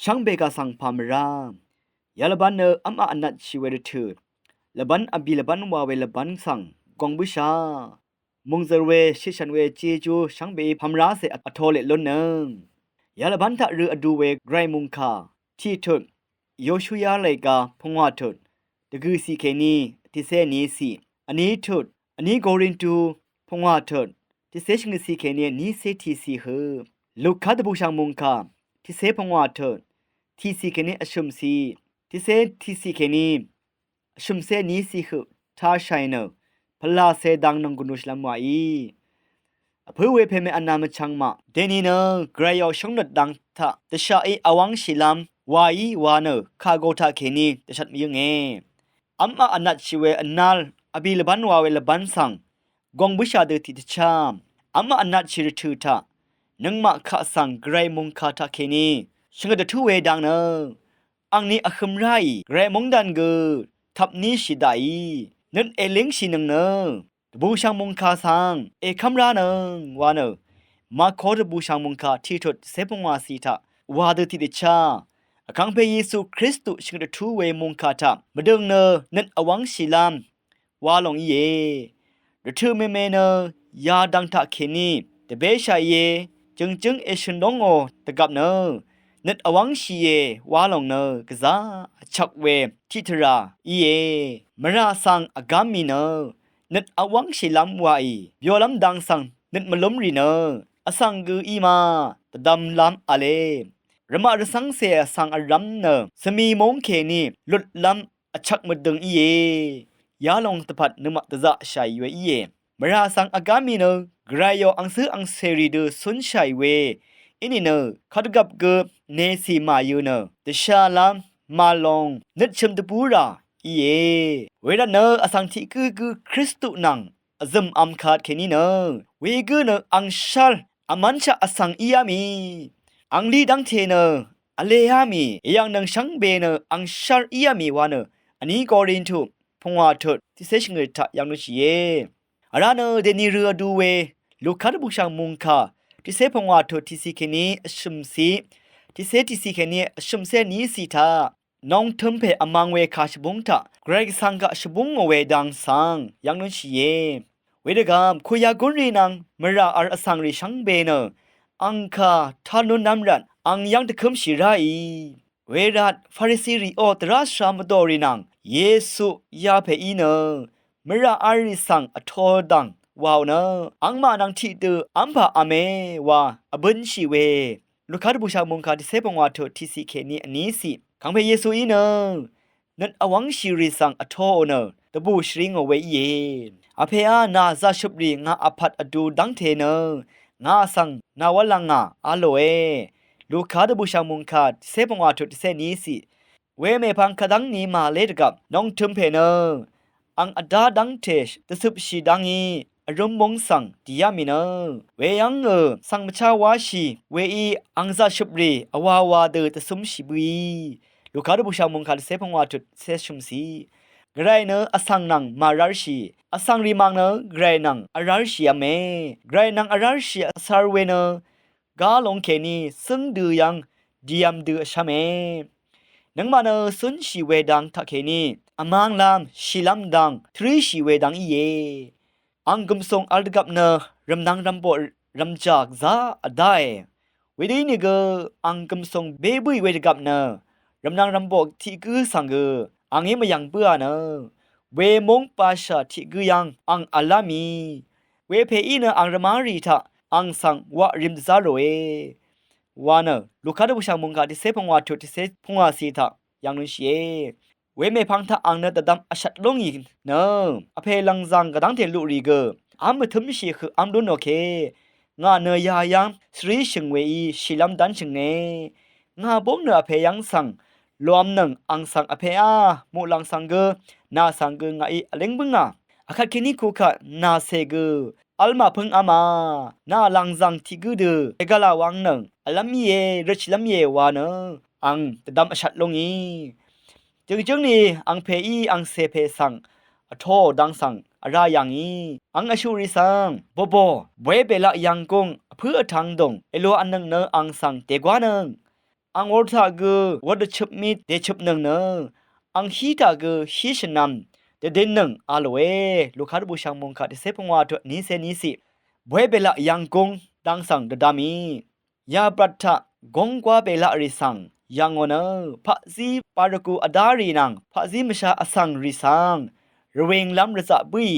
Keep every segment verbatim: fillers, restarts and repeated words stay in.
shvngbe kà svng pà mvrá. Ya lvbán nø v́má vnatshì we rvtø̀, lvbán vbì lvbán wa we lvbán svng gong bǿshà. Mòngzø̀r we shitshv̀n we jejú shvngbeí pà mvrá cè vtō leq lúnnøng. Ya lvbán taq rø vdu we gvray mòngkà tiqtut, Yoshua lèga pungwà tut, dvgø̀cì kèní tiqcé vnicì, vní tut, vní Korintu pungwà tut, tiqcé shvngøtcì kèní vnicé tiqcì hø. Luka dvbùshv̀ng mòngkà tiqcé pungwà tut, tiqcì kèní vshø̀mcì, tiqcé tiqcì kèní vshø̀mcé vnicì høq tashàì nø, pvlacè dang nònggùn dvshìlv́m wàí. Vpǿ we pèmè vnā mvchvng maq, dèni nø gvrayò shóngnøt dang taq dvshaqí vwv́ngshìlv́m wàí wa nø, kàgø taqkèní dvshvt mvyǿnge. V́má vnatshì we vnál vbì lvbán wa we lvbán svng gong bǿshà dø tiqdvchá, v́má vnatshì rvtø̀ taq nøngmaq kaq svng gvray mòngkà taqkèní shvngøt dvtú we dang nø, angní vhø̄m ráì gvray móngdàn gø tvpníshì daqì, nøt èlíngshìnøng nø, dvbùshv̀ng mòngkà svng èkv́m ránøng wa nø, Mako dvbùshv̀ng mòngkà tiqtut tiqcé pungwàcì taq wa dø tiqdvchá, vkàngpè Yesu Kristu shvngøt dvtú we mòngkà taq mvdø̀ng nø nøt vwv́ngshìlv́m wa lòng íe. Rvtø̀ mèmè nø yadvng taqkèní dvbéshàìe, jø̀ngjǿng èshø̀n lóngò dvgvp nø nøt vwv́ngshìe wa lòng nø gvzà vchvk we tiqtvrà íe. Mvrà svng vgám mì nø nøt vwv́ngshìlv́m wàì, byolv́m dang svng nøt mvlúmrì nø vsvng gø í ma dvdvmlv́m v̄le. Rvmaq rvcv́ngcè vsvng vrv́m nø svmi móng kèní lutlv́m vchvk mvdøng íe. Yalòng dvpvt nøngmaq dvzaqshàì we íe. Mvrà svng vgá mì nø gvrayò angcǿ angcèrì dø cúnshàì we í nìnø, kadvgvp gø nècì màyø nø dvshàlv́m màlòng nøt shø̀m dvbúrà íe. Wervtnø vsvng tiq gǿ gǿ Kristu nvng vzø̀m v̄m kvt kèní nø, wegǿ nø angshv́r vmv́nshaq vsvng íá mì, angli dv́ngte nø vleá mì, èyv̀ngnøng shvngbe nø angshv́r íá mì wa nø, vní Korintu pungwà tut tiqcé shvngøt taq yv̀nglúnshìe. Vrá nø dèni rø vdu we Luka dvbùshv̀ng mòngkà tiqcé pungwà tut tiqcì kèní vshø̀mcì, tiqcé tiqcì kèní vshø̀mcé vnícì taq nongtø̄m pè vmvng we kà shvbúng taq gvray gvsvng gaq shvbúngò we dang svng yv̀nglúnshìe. Wedvgvp kuyagúnrì nvng mvrà v̄l vsvngrì shvngbe nø ang kà tánúnlv́m rvt ang yv́ng dvkǿmshì ráì. Wervt Farisirìò dvrá shvra mvdòrì nvng Yesu yapèí nø mvrà v̄lrì svng vtō dv̀ng wàò nø, angmaq nvng tiqdø v́mpà v̄me wa vbǿnshì we Luka dvbùshv̀ng mòngkà tiqcé pungwà tut tiqcì kèní vnícì, kàngpè Yesuí nø nøt vwv́ngshìrì svng vtōò nø dvbù shvringò we íe. Vpèá, nà zaqshøprì ngà vpvt vdu dv́ngte nø ngà svng nà wv̄l lv́ngà a lòe. Luka dvbùshv̀ng mòngkà tiqcé pungwà tut tiqcé vnícì. Wemèpvng kadv́ngni màlé dvgvp nongtø̄m pè nø ang vdá dv́ngte dvcøpshì dv́ngí vrǿm móng svng dìá mì nø, weyv́ngø svng mvchá wáshì weí ang zaqshøprì vwawa dø dvcǿmshì bǿí. Luka dvbùshv̀ng mòngkà tiqcé pungwà tut tiqcé shø̀mcì. Gvray nø vsvng nvng màrv́rshì, vsvngrì mv̀ng nø gvray nvng vrv́rshìv̄me. Gvray nvng vrv́rshì vsvr we nø gá long kèní cǿng dø yv́ng dìvm dø vshv́me. Nøngmaq nø cúnshì we dang taqkèní vmv́nglv́m shìlv́m dang tvríshì we dang íe. Ang gv̀msùng v̄l dvgvp nø rv̀mnvng rv̀mboq rv̀mjà gvzá vdáe. Wedø ínìgø ang gv̀msùng bé bǿì we dvgvp nø rv̀mnvng rv̀mboq tiq gǿ svng gø angí mvyv̀ng bǿà nø, wemúng bashà tiq gǿ yv́ng ang v̀lá mì. Wepèí nø ang rvmárì taq ang svng waq rim dvzá ròe wa nø, Luka dvbùshv̀ng mòngkà tiqcé pungwà tut tiqcé pungwàcì taq yv̀nglunshìe. Wemèpvng taq ang nø dvdvm vshvt lúngì nø, vpè lv̀ngzàng gvdv́ngte luqrì gø v́m mvtǿmshì høq v́m lúnòke. Ngà nø yayv́ng svríshø̀ng weí shìlv́m dv́nshø̀nge. Ngà búng nø vpè yv́ng svng lòvmnøng ang svng vpèá, muqlàng svng gø, nà svng gø ngàí vlíng bǿngà. Akvt kèní kukvt nàcè gø v́l màpǿngv́mà. Nà làngzàng tiq gǿ dø ègvlà wangnøng vlv́m íe, røtshìlv́m íe wa nø ang dvdvm vshvt lúngì. Jø̀ngjǿngni angpèí angcè pè svng vtōò dang svng vrá yà ngì. Ang vshuqrì svng bòbò bwé bèlaq yv̀nggùng vpǿ vtvng dùng èlò vnøng nø ang svng dègwánøng. Ang wor taq gø wor dvchøp mí dèchøpnøng nø, ang hí taq gø hí shvnvm dvdvnnøng a lòe. Luka dvbùshv̀ng mòngkà tiqcé pungwà tut nícé níciq. Bóy bèlaq yv̀nggúng dang svng dvdvm í. Yà bvt taq góng gwá bèlaq rì svng yv̀ngò nø, paqzí barvgu vdá rì nvng paqzí mvsha vsvng rì svng rvwìnglv́m rvzaq bǿì.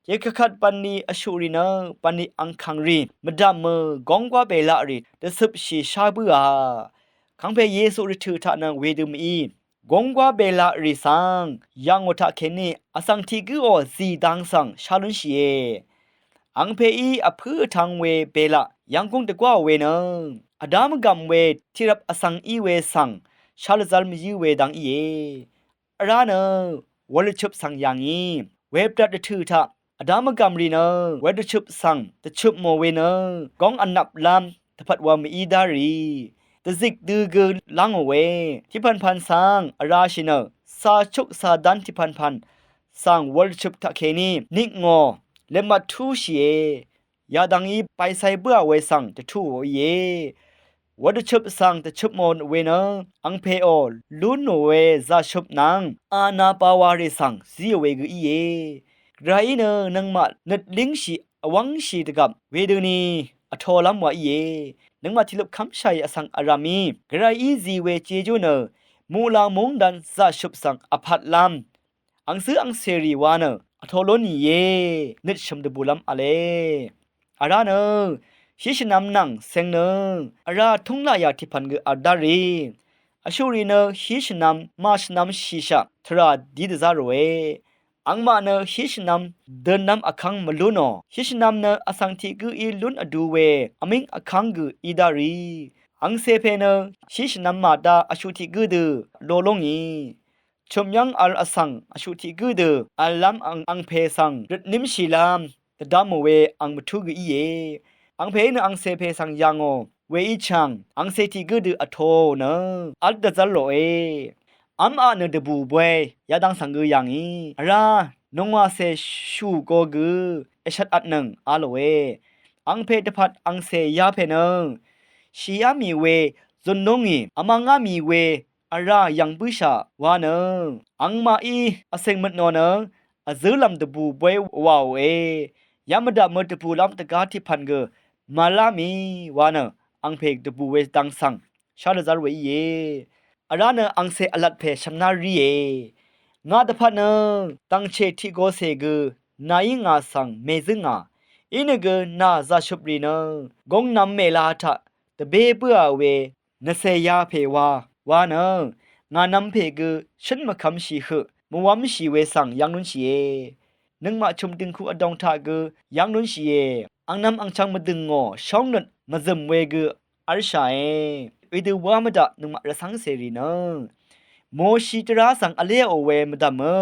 Yekvkvt bv̀nlì vshuqrì nø bv̀nlì angkàng rì mvdv̀mø góng gwá bèlaq rì dvcøpshì shá bǿà. Kàngpè Yesu rvtø̀ taq nø wedø mv-í. Góng gwá bèlaq rì svng yv̀ngò taqkèní vsvng tiq gǿò zì dang svng shá lúnshìe. Angpèí vpǿ vtv̄ng we bèlaq yv̀nggúng dvgwáò we nø, vdá mvgv̀m we tiqrvp vsvng í we svng shá lvzv́l mvyǿ we dang íe. Vrá nø wor dvchøp svng yà ngì. Wepdvt dvtø̀ taq vdá mvgv̀m rì nø wor dvchøp svng dvchøp mò we nø, góng vnvplv́m dvpvt wa mv-í dá rì. Dvzik dø gø lángò we tiqpv̀npv̀n svng vrashì nø, cà chuk cà dán tiqpv̀npv̀n svng wor dvchøp taqkèní nikngò lvmat túshìe. Yadv̀ngí baicai bǿà we svng dvtúò íe. Wor dvchøp svng dvchøp mò we nø, angpèò lúnò we zàshøp nvng ana bawa rì svng zíò we gø íe. Gvrayí nø nøngmaq nøt língshì vwv́ngshì dvgvp wedøni vtolv́m wa íe. Nøngmaq tiqløp kv́mshàì vsvng vrv̀mí Gvrayí zì we jejú nø, muqlàng móngdan zàshøp svng vpatlv́m angcǿ angcèrì wa nø vtō lún nìe. Nøt shø̀m dvbùlv́m v̄le. Vrá nø hí shvnvm nvng ceng nø vrá vtúng laqyà tiqpv̀n gø vl dá rì. Vshuqrì nø hí shvnvm màshvnvm shìshaq tvrà dí dvzá ròe. Angmaq nø hí shvnvm dø̄nvm vkv́ng mvlúnò. Hí shvnvm nø vsvng tiq gǿí lún vdu we vmíng vkv́ng gø í dá rì. Angcè pè nø hí shvnvm màda vshuq tiq gǿ dø lo lú ngì. Chø̀m yv́ng vl vsvng vshuq tiq gǿ dø v̀llv́m ang angpè svng røtnímshìlv́m dvdvmò we ang mvtú gø íe. Angpèí nø angcè pè svng yà ngò weí chv̀ng angcè tiq gǿ dø vtōò nø v́l dvzv́l lòe. V́m aq nø dvbù bóy yadvng svng gø yà ngì. Vrá nòngwàcè shù go gø èshvt vtnøng a lòe. Angpè dvpvt angcè yapè nø shìá mì we zun lú ngì, vmvngá mì we vrá yv̀ng bǿshà wa nø, angmaqí vceng møt nò nø vzǿlv̀m dvbù bóy wàòe. Yamvdaq mø dvbùlv́m dvgá tiqpv̀n gø màlá mì wa nø angpè dvbù we dang svng shá dvzv́r we íe. Vrá nø angcè vlat pè shvmná ríe. Ngà dvpvt nø dv̀ngchè tiq gocè gø nàí ngà svng mèzǿngà. Inìgø nà zàshøp rì nø góngnv̄m mèla taq dvbé bǿà we nvcè yapè wa wa nø ngà nv̄m pè gø shǿn mvkvmshì høq mvwv́mshì we svng yv́ng lúnshìe. Nøngmaq chø̀m dø̀ngku vdòng taq gø yv́ng lúnshìe. Angnv̄m angchv̄ng mvdø̀ngò shóngnøt mvzø̀m we gø v́lshàe. Wedø wá mvdaq nøngmaq rvcv́ngcèrì nø moshi dvrá svng vléò we mvdv̀mø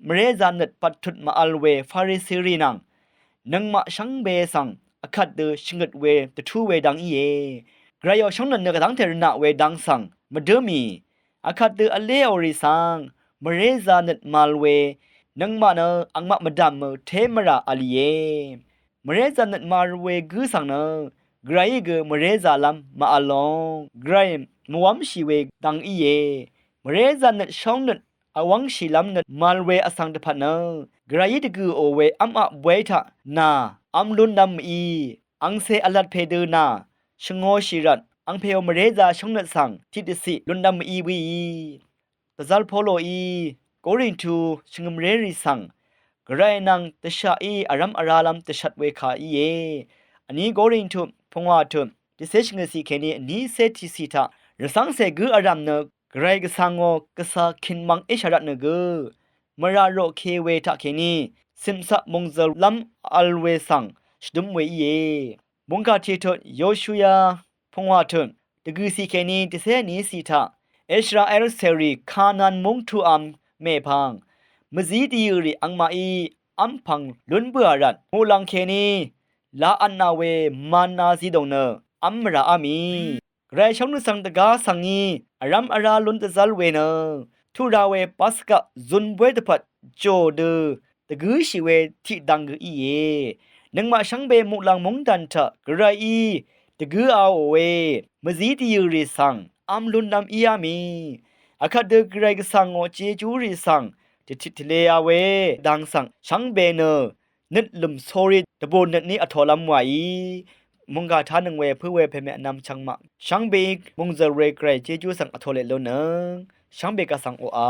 mvrézā nøt pvttut mvvl we Farisirì nvng nøngmaq shvngbe svng vkvt dø shvngøt we dvtú we dang íe. Gvrayò shóngnøt nø gvdv́ngte rvnaq we dang svng mvdǿ mì. Vkvt dø vléò rì svng mvrézā nøt màvl we nøngmaq nø angmaq mvdv̀mø té mvrà v̄lìe. Mvrézā nøt màvl we gǿ svng nø Gvrayí gø mvrézālv́m màvl long. Gvray mvwv́mshì we dang íe. Mvrézā nøt shóngnøt vwv́ngshìlv́m nøt màvl we vsvng dvpvt nø Gvrayí dvgø̀ò we v́m aq bóy taq nà v́m lúnlv́m mv-í. Angcè vlat pè dø nà shvngōshì rvt angpèò mvrézā shóngnøt svng tiqdvciq lúnlv́m mv-í bǿì. Dvzv́r Poloí Korintu shvngø̀mrérì svng Gvray nvng dvshaqí vrv́m vrálv́m dvshvt we kà íe. Vní Korintu pungwà tut tiqcé shvngøtciq kèní vnícé tiqciq taq rvcv́ngcè gǿ vrv̀m nø Gvray gvcā ngò gvcā kìn mvng íshà rvtnø gø mvrà roqke we taqkèní cìmcaq mòngzø̀llv́m vl we svng shvdǿm we íe. Mungkà tiqtut Yoshua pungwà tut dvgø̀ciq kèní tiqcé vníciq taq Israel cèrì Kanan múng tuqv̄m mèpvng mvzí dvyø̀rì angmaqí v́mpv̀ng lún bǿà rvt muqlàng kèní la vtnà we mana zidòng nø v́m mvràá mì. Gvray shóngnøt svng dvgá svng ngí vrv́m vrá lún dvzv́l we nø tuq ra we Paska zun bóy dvpvt jò dø dvgǿshì we tiqdvng gø íe. Nøngmaq shvngbe muqlàng móngdàn taq Gvrayí dvgǿaòe. Mvzí dvyø̀rì svng vm lúnlv́m íá mì. Vkvt dø Gvray Gvsvng ò jejúrì svng dvtit tvlea we dang svng shvngbe nø nøt lø̀m sórí dvbù nøt ní vtōlv́m wàí mònggà tánøng we pǿ we pèmè vnvm chvngmaq shvngbeí mòngzø̀r we Gvray jejú svng vtōlè lúnnøng shvngbe Gvsvng oqà